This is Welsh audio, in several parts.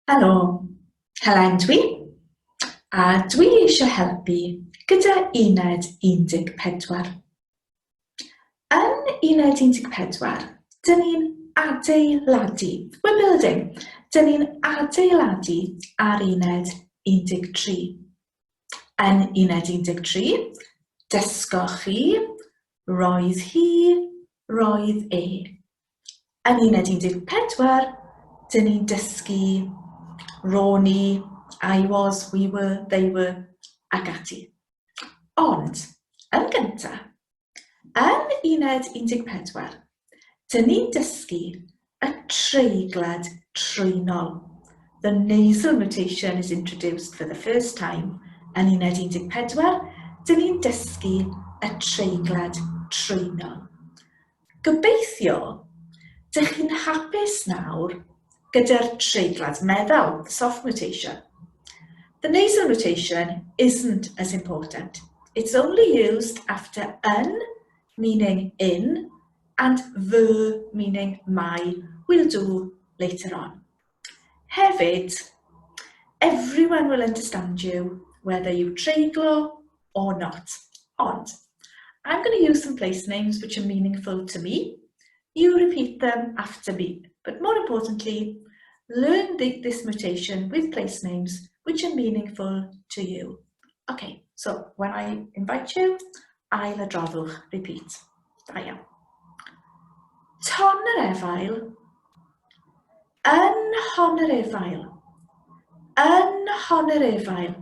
Helo, Helen dwi, a dwi eisiau helpu gyda Uned 14. Yn Uned 14, dyn ni'n adeiladu, we're building, dyn ni'n adeiladu ar Uned 13. Yn Uned 13, dysgoch chi, roedd hi, roedd e. Yn uned 14, dyn ni'n dysgu ro'n i, I was, we were, they were, ac ati. Ond, yn gyntaf, yn uned 14, dyn ni'n dysgu y treiglad trwynol. The nasal mutation is introduced for the first time yn uned 14, dyn ni'n dysgu y treiglad trwynol. Gobeithio, dych chi'n hapus nawr gyda'r treiglad meddal, the soft mutation. The nasal mutation isn't as important. It's only used after yn, meaning in, and fy, meaning my, we'll do later on. Hefyd, everyone will understand you, whether you treiglo or not. Ond, I'm going to use some place names which are meaningful to me. You repeat them after me. But more importantly, learn the, this mutation with place names which are meaningful to you. Okay, so when I invite you, ailadroddwch, repeat. Da iawn. Ton yr efail, yn hon yr efail, yn hon yr efail.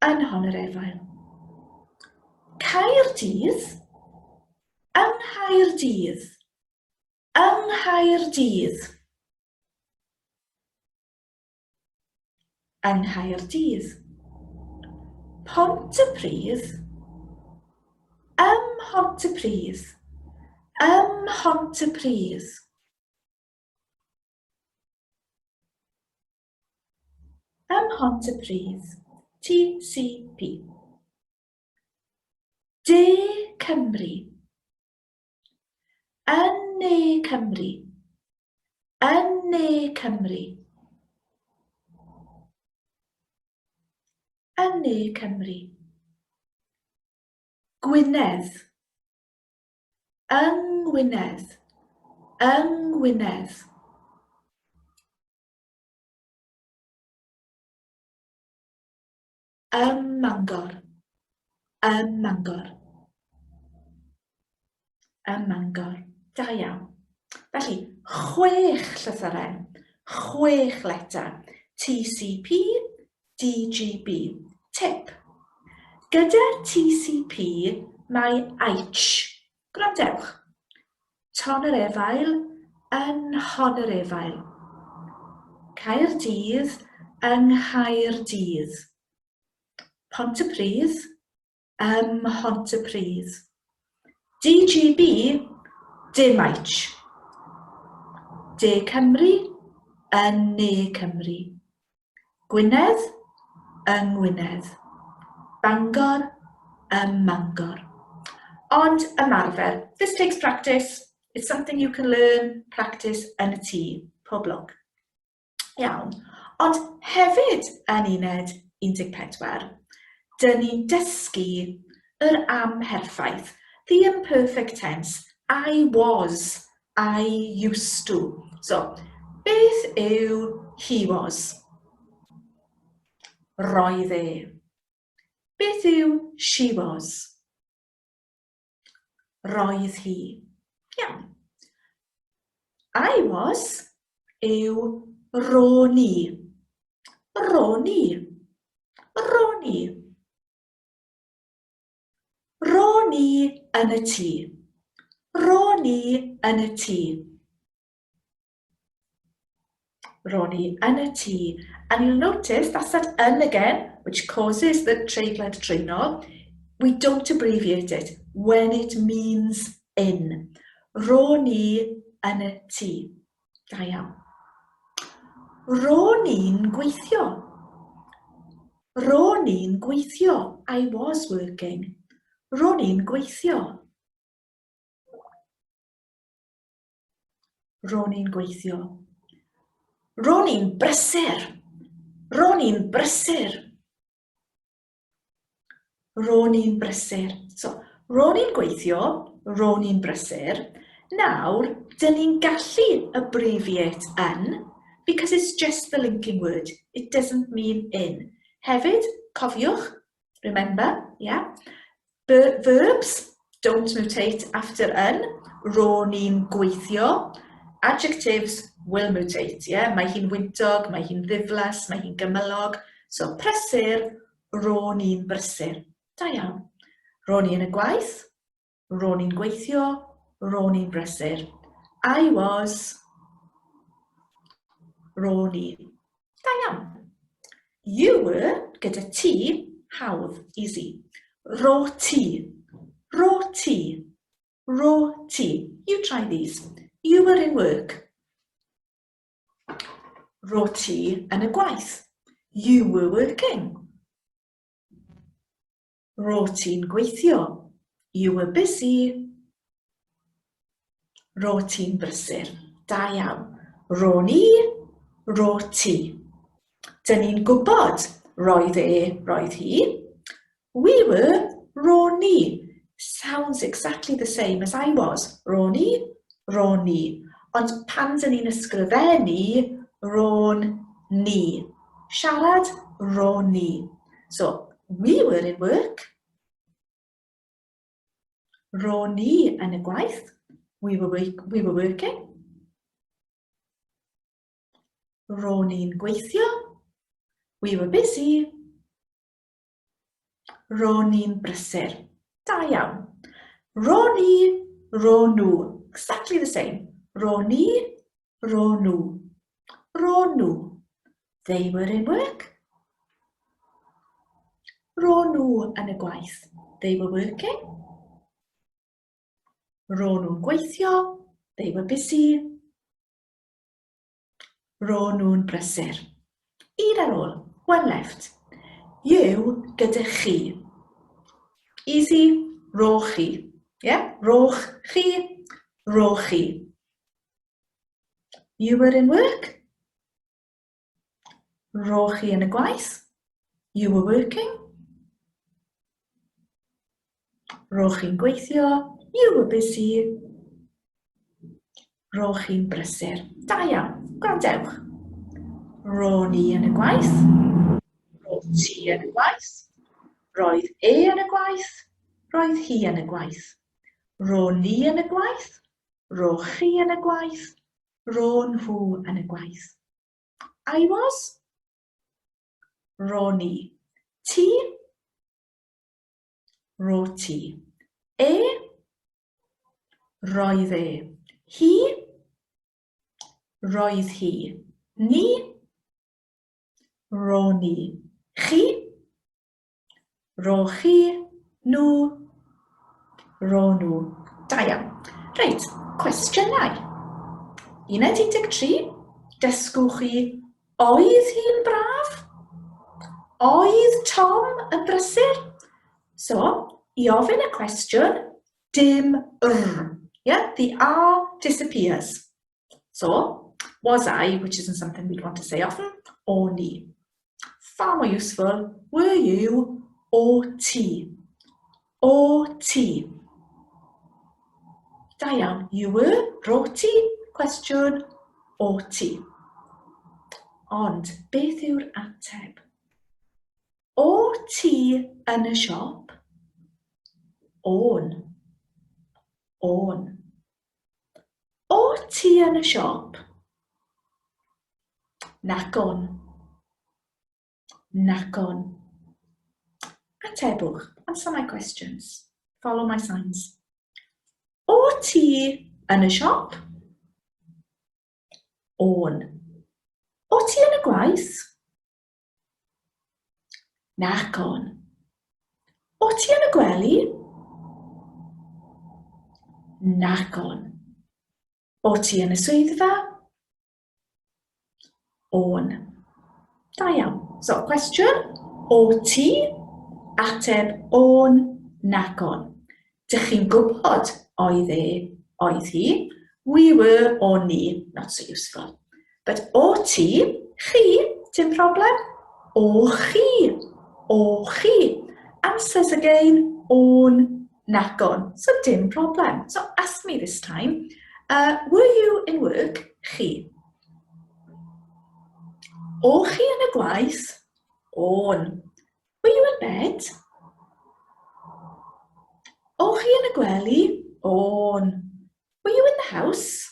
Yn hon yr efail. Caerdydd, yng Nghaerdydd, yng Nghaerdydd. Yng Nghaerdydd. Pontypridd, ym Mhontypridd, ym Mhontypridd. Ym Mhontypridd, TCP. De Cymru. Yn Ne Cymru. Yn Ne Cymru. Yn Ne Cymru. Gwynedd. Yng Ngwynedd. Yng Ngwynedd. Ym Mangor. Ym Mangor. Ym Mangor. Da iawn. Felly, chwech llythyren, chwech letter. TCP, DGB. Tip. Gyda TCP mae H. Gwrandewch. Ton yr Efail yn Nhon yr Efail. Caerdydd yng Nghaerdydd. Pontypridd ym Mhontypridd. DGB, dim H. De Cymru yn Ne Cymru. Gwynedd, yng Ngwynedd. Bangor, ym Mangor. Ond ymarfer, this takes practice, it's something you can learn, practice yn y tŷ. Pob lwc. Iawn. Ond hefyd yn uned 14, dyn ni'n dysgu yr amherffaith, the imperfect tense, I was, I used to. So, beth yw he was? Roedd e. Beth yw she was? Roedd hi. Iawn. I was yw ro'n i. Ro'n i. Ro'n i. Ro'n i yn y tŷ. Ro'n i yn y tŷ. Ro'n i yn y tŷ. And you'll notice that's that yn again, which causes the treiglad trwynol. We don't abbreviate it when it means in. Ro'n i yn y tŷ. Da iawn. Ro'n i'n gweithio. Ro'n i'n gweithio. I was working. Ro'n i'n gweithio. Ro'n i'n gweithio. Ro'n i'n brysur. Ro'n i'n brysur. Ro'n i'n brysur. So, ro'n i'n gweithio, ro'n i'n brysur. Nawr, dyn ni'n gallu abbreviate yn because it's just the linking word. It doesn't mean in. Hefyd, cofiwch, remember, yeah, verbs don't mutate after yn. Ro'n i'n gweithio. Adjectives will mutate, yeah? Mae hi'n wyntog, mae hi'n ddiflas, mae hi'n gymylog. So, prysur, ro'n i'n brysur. Da iawn. Ro'n i yn y gwaith, ro'n i'n gweithio, ro'n i'n brysur. I was, ro'n i. Da iawn. You were, gyda ti, hawdd, easy. Ro ti, ro ti, ro ti. You try these. You were in work. Ro ti yn y gwaith. You were working. Ro ti'n gweithio. You were busy. Ro ti'n brysur. Da iawn. Ro'n i, ro ti. Dyn ni'n gwybod roedd e, roedd hi. We were, ro'n ni. Sounds exactly the same as I was. Ro'n i, ro'n ni. Ond pan dyn ni'n ysgrifennu, ro'n ni. Siarad, ro'n ni. So, we were in work. Ro'n ni yn y gwaith. We were, we were working. Ro'n ni'n gweithio. We were busy. Ro'n ni'n brysur. Da iawn. Ro'n ni, ro'n nhw. Exactly the same. Ro'n ni, ro'n nhw. Ro'n nhw. They were in work. Ro'n nhw yn y gwaith. They were working. Ro'n nhw'n gweithio. They were busy. Ro'n nhw'n brysur. Un ar ôl. One left. You gyda chi. Easy. Roch chi. Yeah? Roch chi. Roch chi. You were in work. Roch chi yn y gwaith. You were working. Roch chi'n gweithio. You were busy. Roch chi'n brysur. Da iawn. Gwrandewch. Ro'n i yn y gwaith. Roedd ti yn y gwaith. Roedd e yn y gwaith. Roedd hi yn y gwaith. Ro'n ni yn y gwaith. Roch chi yn y gwaith. Ro'n nhw yn y gwaith. I was. Ro'n i. Ti. Ro ti. E. Roedd e. Hi. Roedd hi. Ni. Ro'n ni. Chi. Ro chi. Nhw. Ro nhw. Da iawn. Reit, cwestiynau. Uned 13, dysgwch chi oedd hi'n braf? Oedd Tom yn brysur? So, i ofyn y cwestiwn, dim r. Yeah, the R disappears. So, was I, which isn't something we'd want to say often, or ni. Far more useful, were you, or ti. O ti. Da iawn, you were, ro ti, cwestiwn, o ti. Ond, beth yw'r ateb? O ti yn y siop? O'n. O'n. O ti yn y siop? Nac o'n. Nac o'n. Atebwch. Answer my questions. Follow my signs. O ti yn y siop? O'n. O ti yn y gwaith? Nac o'n. O ti yn y gwely? Nac o'n. O ti yn y swyddfa? O'n. Da iawn. So, cwestiwn, o ti? Ateb, o'n, nac o'n. Dych chi'n gwybod oedd e, oedd hi. We were, o'n ni, not so useful. But o ti, chi, dim problem. O chi, o chi. Answers again, o'n, nac o'n. So dim problem. So ask me this time, were you in work, chi? O chi yn y gwaith? O'n. Were you in bed? O chi yn y gwely? O'n. Were you in the house?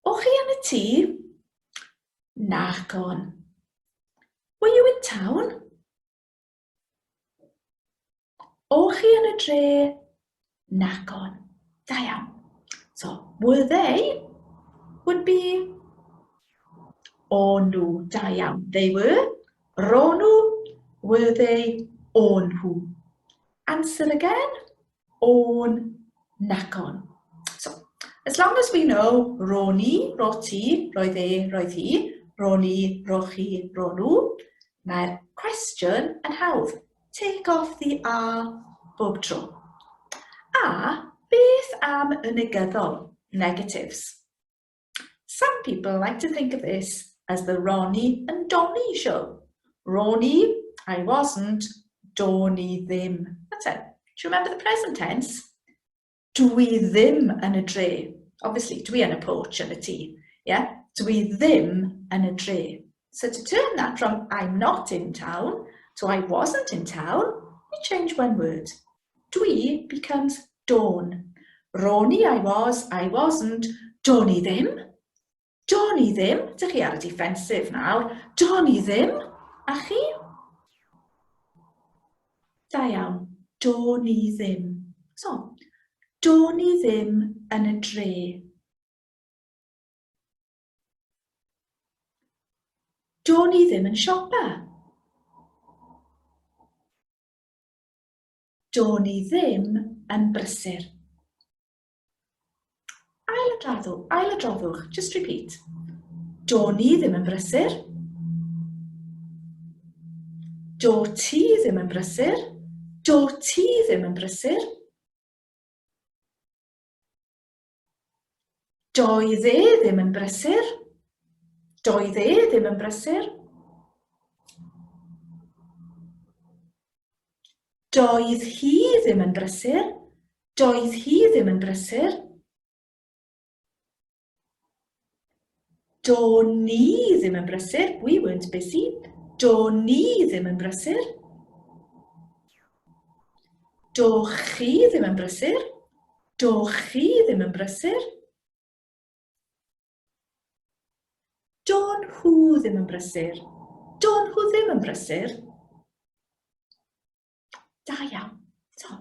O chi yn y tŷ? Nac o'n. Were you in town? O chi yn y dre? Nac o'n. Da iawn. So, were they would be o nhw. Da iawn. They were. Ro nhw. Were they? O'n nhw. Answer again. O'n, nac o'n. So, as long as we know ro'n i, ro ti, roedd e, roedd hi, ro'n i, ro chi, ro nhw, mae'r cwestiwn yn hawdd. Take off the a bob tro. A beth am y negyddol, negatives? Some people like to think of this as the Ronnie and Donnie show. Ronnie, I wasn't, do'n i ddim. That's it. Do you remember the present tense? Dwi ddim yn y dre. Obviously, dwi yn y porch yn y tŷ. Yeah? Dwi ddim yn y dre. So to turn that from I'm not in town to I wasn't in town, we change one word. Dwi becomes do'n. Ro'n i, I was, I wasn't. Do'n i ddim. Do'n i ddim. Dych chi ar y defensive nawr. Do'n i ddim. A chi? Da iawn. Do'n i ddim. So, do'n i ddim yn y dre. Do'n i ddim yn siopa. Do'n i ddim yn brysur. Ailadroddw, ailadroddwch, just repeat. Do'n i ddim yn brysur. Do ti ddim yn brysur. Do ti ddim yn brysur. Doedd e ddim yn brysur. Doedd e ddim yn brysur. Doedd hi ddim yn brysur. Doedd hi ddim yn brysur. Do'n ni ddim yn brysur. We weren't busy. Do'n ni ddim yn brysur. Doch chi ddim yn brysur. Doch chi ddim yn brysur. Do'n nhw ddim yn brysur. Do'n nhw ddim yn brysur. Da iawn. So,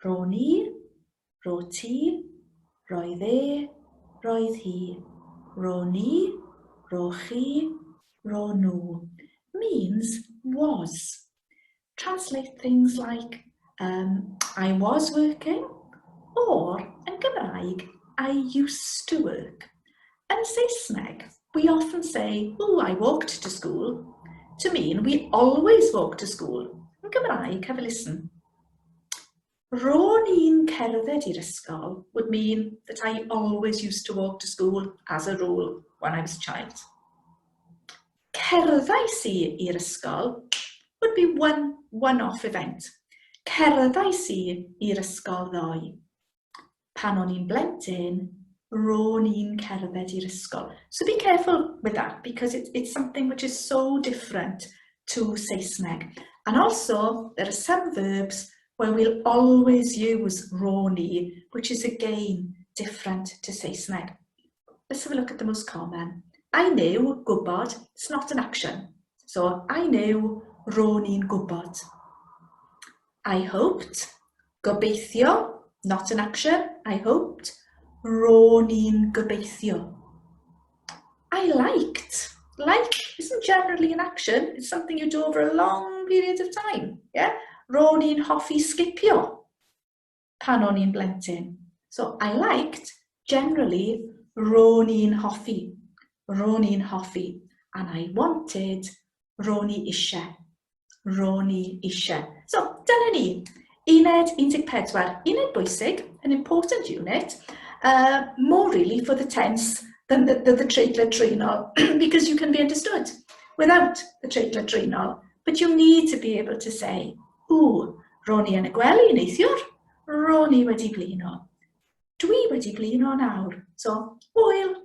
ro'n i, ro ti, roedd e, roedd hi. Ro'n i, ro chi, ro nhw. Means was. Translate things like um, I was working or yn Gymraeg, I used to work. Yn Saesneg, we often say, oh, I walked to school, to mean we always walk to school. Yn Gymraeg, have a listen. Ro'n i'n cerdded i'r ysgol would mean that I always used to walk to school as a rule when I was a child. Cerddais i i'r ysgol would be one one-off event. Cerddais i i'r ysgol ddoe. Pan o'n i'n blentyn, ro'n i'n cerdded i'r ysgol. So be careful with that because it, it's something which is so different to Saesneg. And also, there are some verbs where we'll always use ro'n i, which is again different to Saesneg. Let's have a look at the most common. I knew, gwybod, it's not an action. So, I knew, ro'n i'n gwybod. I hoped, gobeithio, not an action, I hoped, ro'n i'n gobeithio. I liked. Like isn't generally an action, it's something you do over a long period of time. Yeah? Ro'n i'n hoffi sgipio pan o'n i'n blentyn. So I liked, generally, ro'n i'n hoffi. Ro'n i'n hoffi. And I wanted, ro'n i eisiau. Ro'n i eisiau. So, dyna ni. Uned 14, uned bwysig, an important unit, more really for the tense than the, the, the treiglad trwynol, because you can be understood without the treiglad trwynol. But you need to be able to say, ooh, ro'n i yn y gwely neithiwr, ro'n i wedi blino. Dwi wedi blino nawr. So, hwyl!